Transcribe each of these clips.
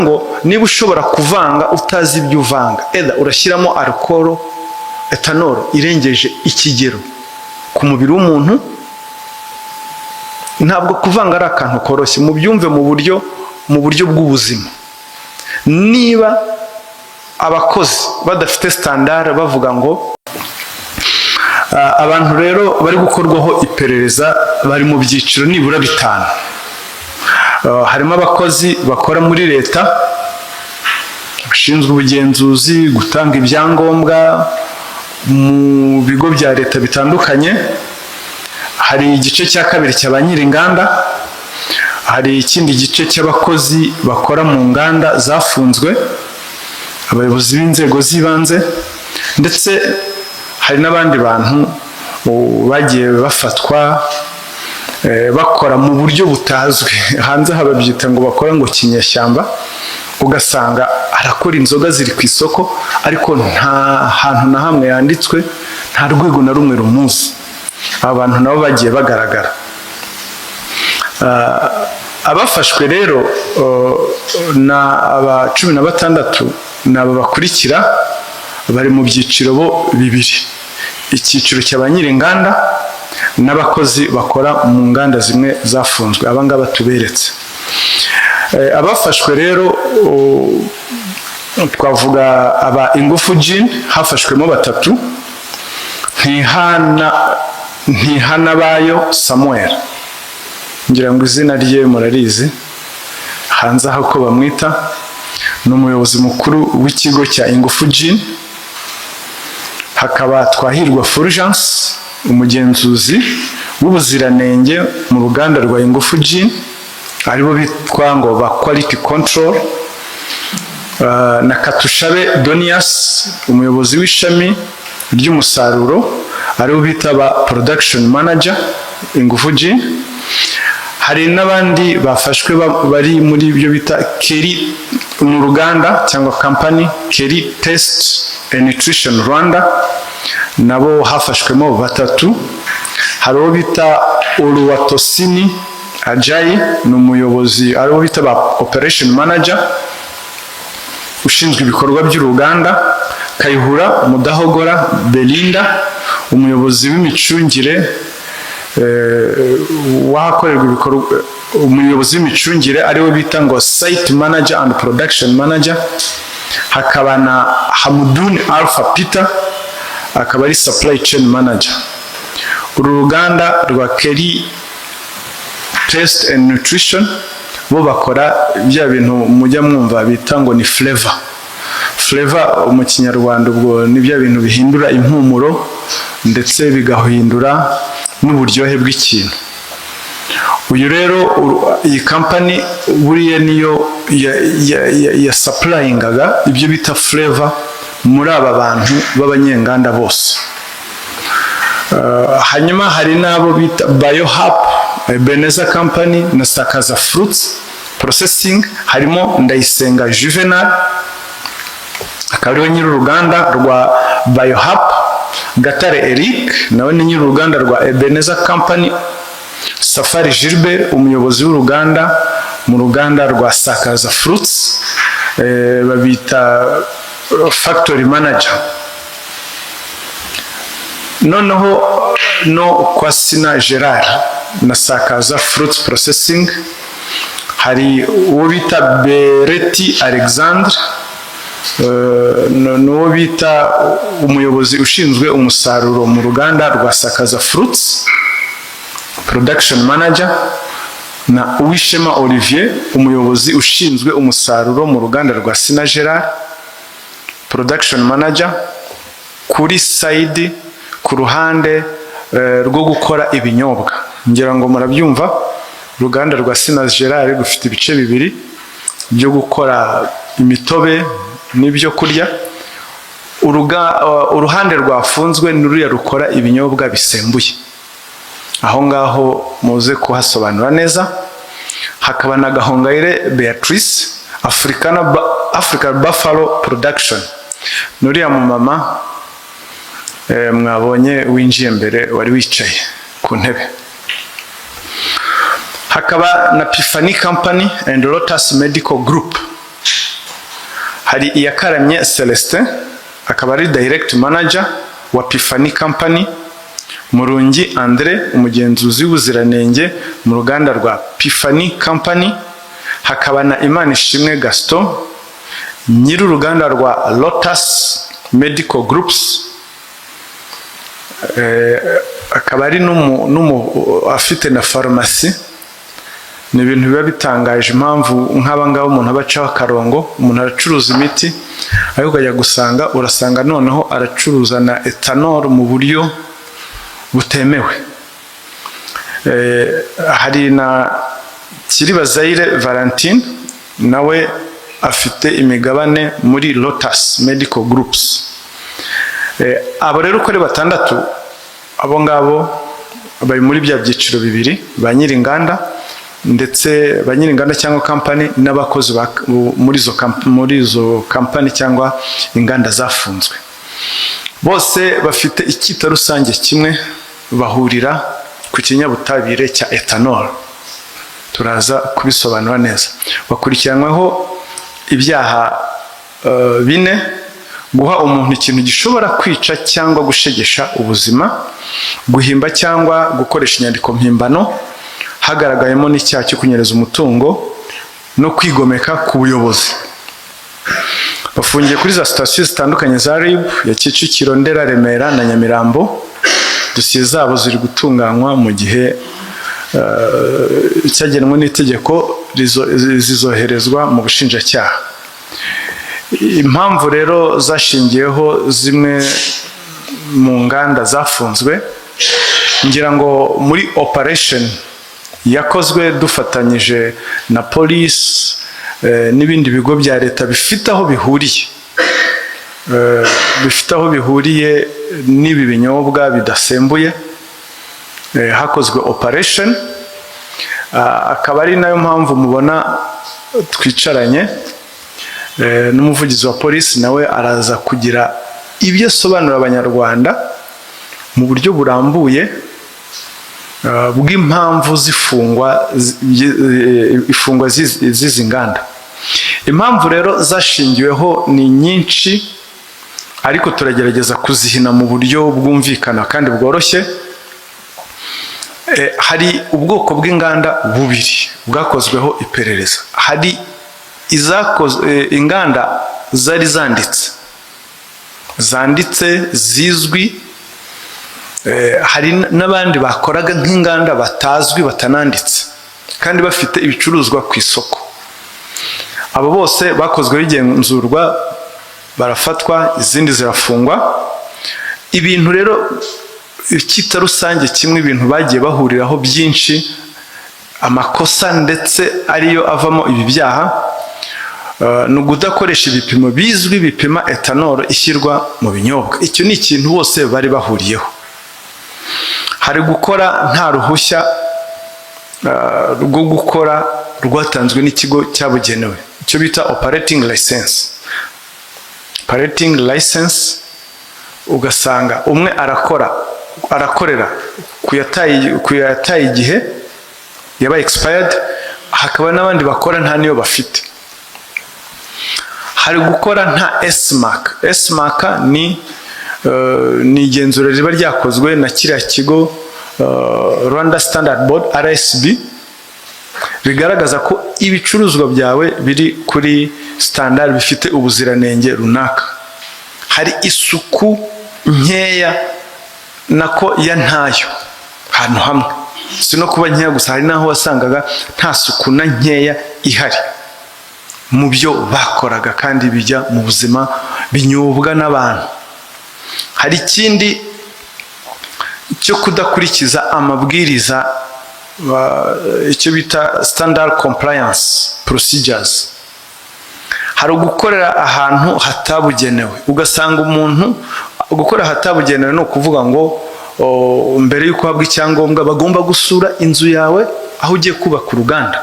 Ngo niba ushobora kuvanga utazi ibyo uvanga, eda urashyiramo alcool, ethanol irengeje ikigero ku mubiri w'umuntu. Ntabwo kuvanga ari akantu koroshye, mubyumve mu buryo bw'ubuzima. Niba abakozi badafite standard, bavuga ngo abantu rero bari gukorwaho iperereza bari mu byiciro nibura bitanu. Harimo abakozi bakora muri leta bashinzwe ubugenzuzi, gutanga ibyangombwa mu bigo bya leta bitandukanye. Hari igice cya kabiri cya ba nyir'inganda, hari ikindi gice cy'abakozi bakora mu nganda zafunzwe, abayobozi b'inzego z'ibanze, ndetse hari n'abandi bantu bagiye bafatwa bakora mu buryo butazwi. Hanze aha babyita ngo bakora ngo kinyeshyamba, ugasanga arakora inzoga ziri ku isoko, ariko nta hantu na hamwe yanditswe, nta rwego na rumwe rumuzi. Aba bantu nabo bagiye bagaragara. Abafashwe rero na aba 16 ni aba bakurikira, bari mu byiciro bo bibiri: icyiciro cya ba nyir'inganda n'abakozi bakora mu nganda zimwe zafunzwe, aba ngaba tuberetse. Abafashwe rero twavuga aba Ingufu Gin, hafashwemo batatu: Ntihanabayo Samuel, ngira ngo izina rye murarizi hanze aho ko bamwita, ni umuyobozi mukuru w'ikigo cya Ingufu Gin. Hakaba Twahirwa Fulgence, umugenzuzi w'ubuziranenge mu ruganda rwa Ingufu Gin, aribo bitwa ngo ba quality control, na Katushabe Donias, umuyobozi w'ishami ry'umusaruro, aribo bita ba production manager Ingufu Gin. Hari n'abandi bafashwe bari muri ibyo bita Keri, ni uruganda cyangwa company Keri Taste and Nutrition Rwanda, nabo hafashwemo batatu. Hari uwo bita Oluwatosini Ajayi, ni umuyobozi, ariwo bita ba operation manager, ushinzwe ibikorwa by'uruganda. Kayihura Mudahogora Belinda, umuyobozi w'imicungire w'ahakorerwa ibikorwa, umuyobozi w'imicungire, ariwe bita ngo site manager and production manager. Hakaba na Hamuduni Alpha Peter, akaba ari supply chain manager. Uru ruganda rwa Keri Taste and Nutrition bo bakora bya bintu mujya mwumva bita ngo ni flavor. Flavor mu Kinyarwanda ubwo ni bya bintu bihindura impumuro ndetse bigahindura n'uburyohe bw'ikintu. Uyu rero, iyi company buriya niyo ya supplyingaga ibyo bita flavor muri aba bantu b'abanyenganda bose. Hanyuma hari n'abo bita Biohap Beneza Company na Sakaza Fruits Processing, harimo Ndayisenga Juvenal, akaba ariwe nyir'uruganda rwa Biohap. Gatare Eric nawe ni nyir'uruganda rwa Ebeneza Company. Safari Gilbert, umuyobozi w'uruganda mu ruganda rwa Sakaza Fruits, babita factory manager. Noneho no kwa Sina Gerard na Sakaza Fruits Processing hari uwo bita Bereti Alexandre, n'uwo bita umuyobozi ushinzwe umusaruro mu ruganda rwa Sakaza Fruits, production manager, na Uwishema Olivier, umuyobozi ushinzwe umusaruro mu ruganda rwa Sina Gerard, production manager kuri side, ku ruhande rwo gukora ibinyobwa. Ngira ngo murabyumva, uruganda rwa Sina Gerard rufite ibice bibiri byo gukora imitobe n'ibyo kurya. Uruhande rwafunzwe ni ruriya rukora ibinyobwa bisembuye. Aho ngaho muze kuhasobanura neza. Hakaba na Gahongayire Beatrice, Africa Buffalo Production, nuriya mumama mwabonye winjiye mbere, wari wicaye ku ntebe. Hakaba na Pifani Company and Lotus Medical Group. Hari Iyakaramye Celestin, akaba ari direct manager wa Pifani Company, Murungi Andre, umugenzuzi w'ubuziranenge mu ruganda rwa Pifani Company, hakaba na Imanishimwe Gaston, nyir'uruganda rwa Lotus Medical Groups, akaba ari afite na farumasi. Ni ibintu biba bitangaje impamvu nk'aba ngaba umuntu aba acaho akarongo. Umuntu aracuruza imiti, ariko ukajya gusanga urasanga noneho aracuruza na ethanol mu buryo butemewe. Hari na Kiribazayire Valentine, nawe afite imigabane muri Lotus Medical Groups. Abo rero uko ari batandatu, abo ngabo bari muri bya byiciro bibiri, ba nyir'inganda ndetse ba nyir'inganda cyangwa kampani n'abakozi muri izo kampani cyangwa inganda zafunzwe. Bose bafite icyita rusange kimwe, bahurira ku kinyabutabire cya ethanol. Turaza kubisobanura neza. Bakurikiranyweho ibyaha bine: guha umuntu ikintu gishobora kwica cyangwa gushegesha ubuzima, guhimba cyangwa gukoresha inyandiko mpimbano, hagaragayemo n'icyaha cyo kunyereza umutungo, no kwigomeka ku buyobozi. Bafungiye kuri za sitasiyo zitandukanye za RIB ya Kicukiro, Ndera, Remera na Nyamirambo. Dosiye zabo ziri gutunganywa mu gihe cyagenwe n'itegeko, zizoherezwa mu bushinjacyaha. Impamvu rero zashingiyeho zimwe mu nganda zafunzwe, ngira ngo muri operation yakozwe dufatanyije na polisi n'ibindi bigo bya leta bifite aho bihuriye n'ibi binyobwa bidasembuye, hakozwe operation. Akaba ari nayo mpamvu mubona twicaranye n'umuvugizi wa polisi, nawe araza kugira ibyo asobanurira Abanyarwanda mu buryo burambuye bw'impamvu z'ifungwa ifungwa z'izi nganda. Impamvu rero zashingiweho ni nyinshi, ariko turagerageza kuzihina mu buryo bwumvikana kandi bworoshye. Hari ubwoko bw'inganda bubiri bwakozweho iperereza. Hari inganda zari zanditse zizwi, hari n'abandi bakoraga nk'inganda batazwi, batananditse, kandi bafite ibicuruzwa ku isoko. Abo bose bakozweho igenzurwa, barafatwa, izindi zirafungwa. Ibintu rero icyita rusange kimwe, ibintu bagiye bahuriraho byinshi, amakosa ndetse ariyo avamo ibi byaha, ni ukudakoresha ibipimo bizwi bipima ethanol ishyirwa mu binyobwa. Icyo ni ikintu bose bari bahuriyeho. Hari gukora nta ruhushya rwo gukora rwatanzwe n'ikigo cyabugenewe, icyo bita operating license. Operating license, ugasanga umwe arakora, arakorera ku yataye igihe, yabaye expired, hakaba n'abandi bakora nta niyo bafite. Hari gukora nta S-Mark. S-Mark ni igenzura riba ryakozwe na kiriya kigo Rwanda Standard Board, RSB, bigaragaza ko ibicuruzwa byawe biri kuri standard, bifite ubuziranenge runaka. Hari isuku nkeya, nako ya ntayo ahantu hamwe, si no kuba nkeya gusa, hari n'aho wasangaga nta suku na nkeya ihari mu byo bakoraga, kandi bijya mu buzima, binyobwa n'abantu. Hari ikindi cyo kudakurikiza amabwiriza, icyo bita standard compliance procedures. Hari ugukorera ahantu hatabugenewe, ugasanga umuntu gukora ahatabugenewe, ni ukuvuga ngo mbere y'uko uhabwa icyangombwa bagomba gusura inzu yawe aho ugiye kubaka uruganda,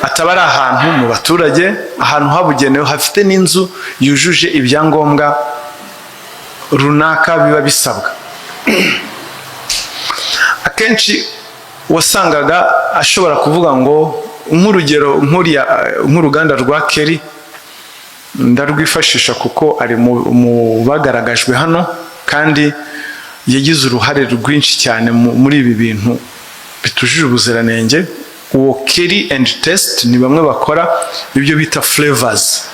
ataba ari ahantu mu baturage, ahantu habugenewe hafite n'inzu yujuje ibyangombwa runaka biba bisabwa. Akenshi wasangaga ashobora kuvuga ngo, nk'urugero, nk'uriya nk'uruganda rwa Keri. Ndarwifashisha kuko ari mu bagaragajwe hano, kandi yagize uruhare rwinshi cyane muri ibi bintu bitujuje ubuziranenge. Uwo Kerry and Taste ni bamwe bakora ibyo bita flavors,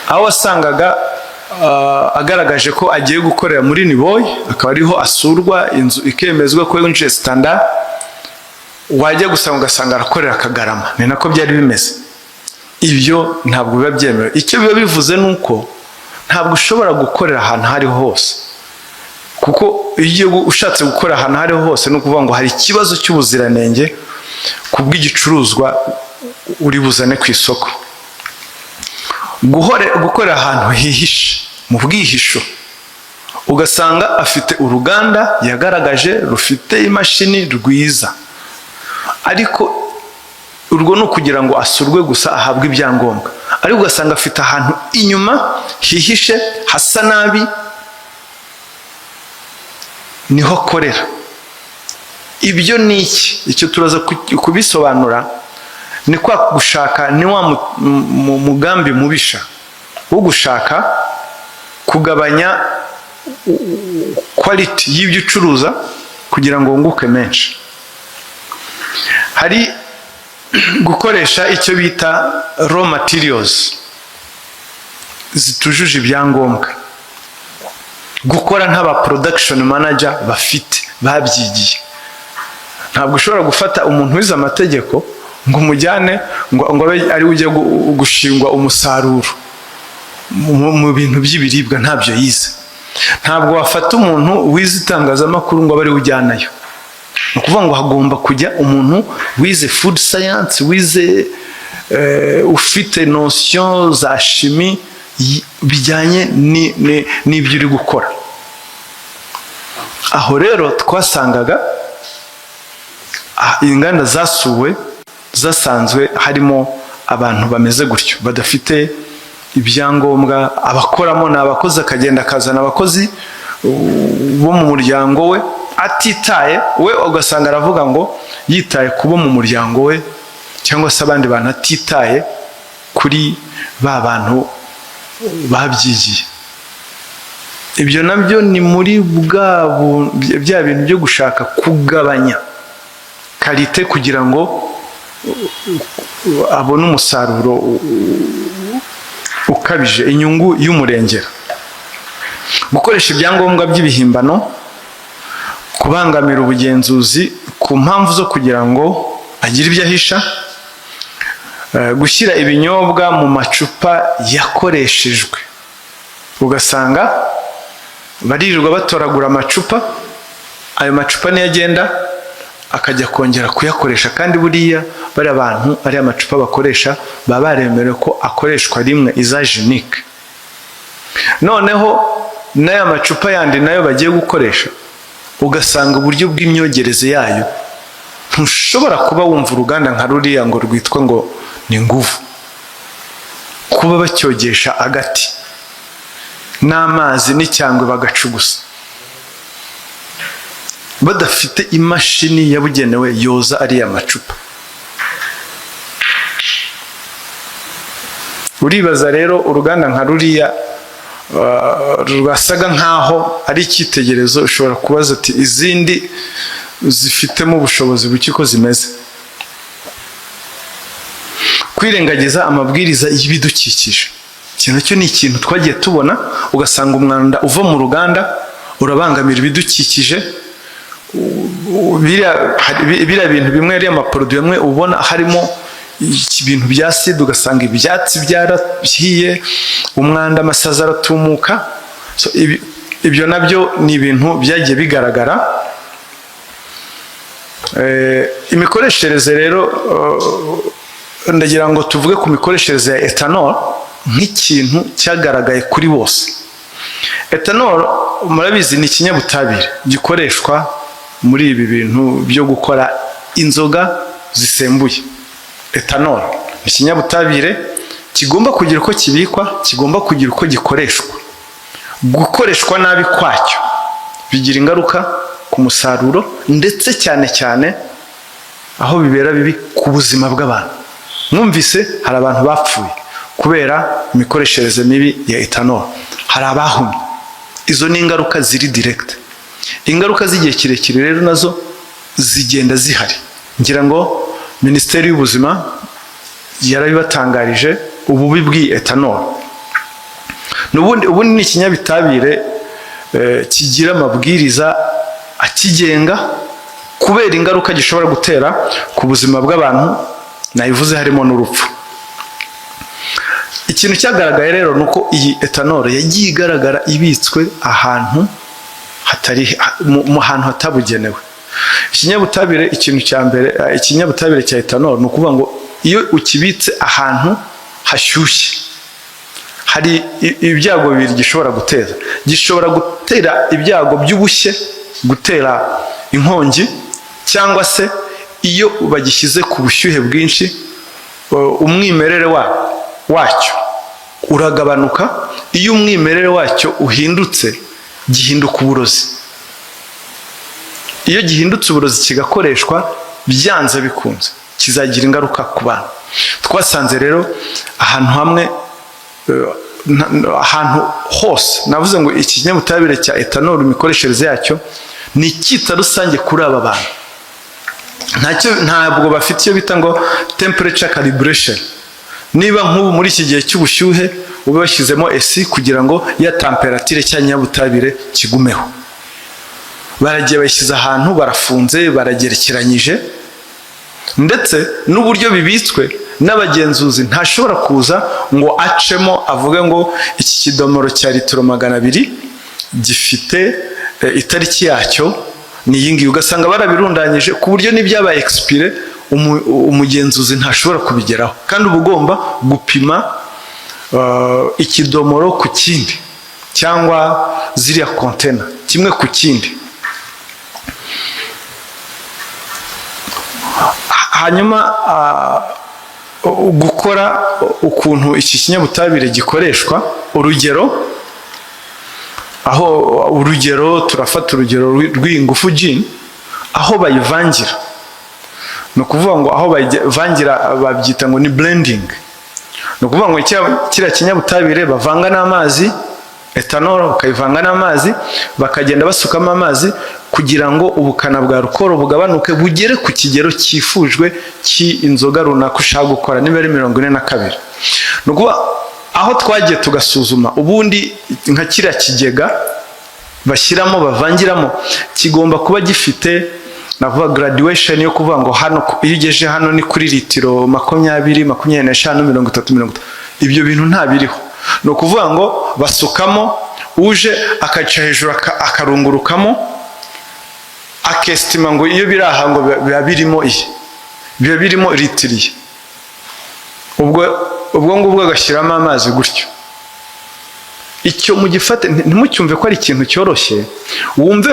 aho wasangaga agaragaje ko agiye gukorera muri Niboye, akaba ariho asurwa, inzu ikemezwa ko yinjiye standard, wajya gusanga ugasanga arakorera Kagarama. Ni nako byari bimeze. Ibyo ntabwo biba byemewe. Icyo biba bivuze ni uko ntabwo ushobora gukorera ahantu aho ariho hose, kuko iyo ushatse gukora ahantu aho ariho hose, ni ukuvuga ngo hari ikibazo cy'ubuziranenge ku bw'igicuruzwa uri buzane ku isoko. Gukorera ahantu hihishe, mu bwihisho, ugasanga afite uruganda yagaragaje rufite imashini rwiza, ariko urwo ni ukugira ngo asurwe gusa, ahabwe ibyangombwa, ariko ugasanga afite ahantu inyuma hihishe hasa nabi niho akorera. Ibyo ni iki? Icyo turaza kubisobanura. Ni kwa gushaka, ni wa mugambi mubisha wo gushaka kugabanya quality y'ibyo ucuruza kugira ngo wunguke menshi. Hari gukoresha icyo bita raw materials zitujuje ibyangombwa, gukora nk'aba production manager bafite babyigiye. Ntabwo ushobora gufata umuntu wize amategeko ngo umujyane ngo abe ari we ujya gushingwa umusaruro mu bintu by'ibiribwa, ntabyo yize. Ntabwo wafata umuntu wize itangazamakuru ngo abe ari we ujyanayo. Ni ukuvuga ngo hagomba kujya umuntu wize food science, wize, ufite notion za chimie bijyanye n'ibyo uri gukora. Aho rero twasangaga inganda zasuwe zasanzwe harimo abantu bameze gutyo, badafite ibyangombwa. Abakoramo ni abakozi, akagenda akazana abakozi bo mu muryango we, atitaye we, ugasanga aravuga ngo yitaye ku bo mu muryango we cyangwa se abandi bantu, atitaye kuri ba bantu babyigiye. Ibyo nabyo ni muri bya bintu byo gushaka kugabanya qualité kugira ngo abone umusaruro ukabije, inyungu y'umurengera. Gukoresha ibyangombwa by'ibihimbano, kubangamira ubugenzuzi ku mpamvu zo kugira ngo agire ibyo ahisha, gushyira ibinyobwa mu macupa yakoreshejwe, ugasanga baririrwa batoragura amacupa, ayo macupa niyo agenda akajya kongera kuyakoresha. Kandi buriya bariya bantu, ariya macupa bakoresha baba baremerewe ko akoreshwa rimwe, usage unique. Noneho n'aya macupa yandi nayo bagiye gukoresha, ugasanga uburyo bw'imyogereze yayo, ntushobora kuba wumva uruganda nka ruriya ngo rwitwa ngo ni Nguvu, kuba bacyogesha agati n'amazi n'icyangwe bagacugusa, badafite imashini yabugenewe yoza ariya macupa. Uribaza rero uruganda nka ruriya rwasaga nkaho ari icyitegererezo, ushobora kubaza ati: "Izindi zifitemo ubushobozi buke ko zimeze?" Kwirengagiza amabwiriza y'ibidukikije, iki nacyo ni ikintu twagiye tubona, ugasanga umwanda uva mu ruganda urabangamira ibidukikije. Biriya bintu bimwe, ariya ma produits amwe ubona harimo ibintu bya acide, ugasanga ibyatsi byarahiye, umwanda, amasazi aratumuka. So, ibyo nabyo ni ibintu byagiye bigaragara. Imikoreshereze rero, ndagira ngo tuvuge ku mikoreshereze ya ethanol nk'ikintu cyagaragaye kuri bose. Ethanol murabizi ni ikinyabutabire gikoreshwa muri ibi bintu byo gukora inzoga zisembuye. Ethanol ni ikinyabutabire kigomba kugira uko kibikwa, kigomba kugira uko gikoreshwa. Gukoreshwa nabi kwacyo bigira ingaruka ku musaruro, ndetse cyane cyane aho bibera bibi ku buzima bw'abantu. Mwumvise hari abantu bapfuye. kubera imikoreshereze mibi ya ethanol. Hari abahumye. Izo ni ingaruka ziri direct. Ingaruka z'igihe kirekire rero nazo zigenda zihari. Ngira ngo Minisiteri y'Ubuzima yarabibatangarije, ububi bw'iyi ethanol. N'ubundi ubundi ni ikinyabutabire kigira amabwiriza akigenga kubera ingaruka gishobora gutera ku buzima bw'abantu, nabivuze, harimo n'urupfu. Ikintu cyagaragaye rero ni uko iyi ethanol yagiye igaragara ibitswe ahantu hatari mu hantu hatabugenewe. Ikinyabutabire, ikintu cya mbere, ikinyabutabire cya ethanol, ni ukuvuga ngo iyo ukibitse ahantu hashyushye hari ibyago bibiri gishobora guteza. Gishobora gutera ibyago by'ubushye, gutera inkongi, cyangwa se iyo bagishyize ku bushyuhe bwinshi, umwimerere wacyo uragabanuka. Iyo umwimerere wacyo uhindutse, gihinduka uburozi. Iyo gihindutse uburozi kigakoreshwa, byanze bikunze kizagira ingaruka ku bantu. Twasanze rero ahantu hamwe, ahantu hose, navuze ngo iki kinyabutabire cya ethanol, imikoreshereze yacyo ni icyita rusange kuri aba bantu. Ntacyo, ntabwo bafite icyo bita ngo temperature calibration. Niba nk'ubu muri iki gihe cy'ubushyuhe ube washyizemo AC kugira ngo ya temperature cya kinyabutabire kigumeho, baragiye bayishyize ahantu, barafunze, baragerekeranyije. Ndetse n'uburyo bibitswe, n'abagenzuzi ntashobora kuza ngo acemo avuge ngo iki kidomoro cya litiro 200 gifite itariki yacyo ni iyi ngiyi. Ugasanga barabirundanyije ku buryo n'ibyabaye expiré umugenzuzi ntashobora kubigeraho, kandi uba ugomba gupima ikidomoro ku kindi cyangwa ziriya kontena kimwe ku kindi. Hanyuma gukora ukuntu iki kinyabutabire gikoreshwa, urugero aho, urugero turafata urugero rw'iyi Ngufu Gin, aho bayivangira. Ni ukuvuga ngo aho bayivangira babyita ngo ni blending. Ni ukuvuga ngo kiriya kinyabutabire bavanga n'amazi, ethanol bakayivanga n'amazi, bakagenda basukamo amazi kugira ngo ubukana bwa alcool bugabanuke, bugere ku kigero cyifujwe cy'inzoga runaka ushaka gukora, niba ari 42. Ni ukuvuga aho twagiye tugasuzuma, ubundi nka kiriya kigega bashyiramo, bavangiramo, kigomba kuba gifite, navuga, graduation yo kuvuga ngo hano iyo ugeje hano ni kuri litiro 20, 25, 30, 30. Ibyo bintu ntabiriho. Ni ukuvuga ngo basukamo, uje akaca hejuru akarungurukamo, akesitima ngo iyo biri aha ngo biba birimo iyi, biba birimo litiro iyi. Ubwo ngubwo agashyiramo amazi gutyo. Icyo mugifate, ntimucyumve ko ari ikintu cyoroshye, wumve.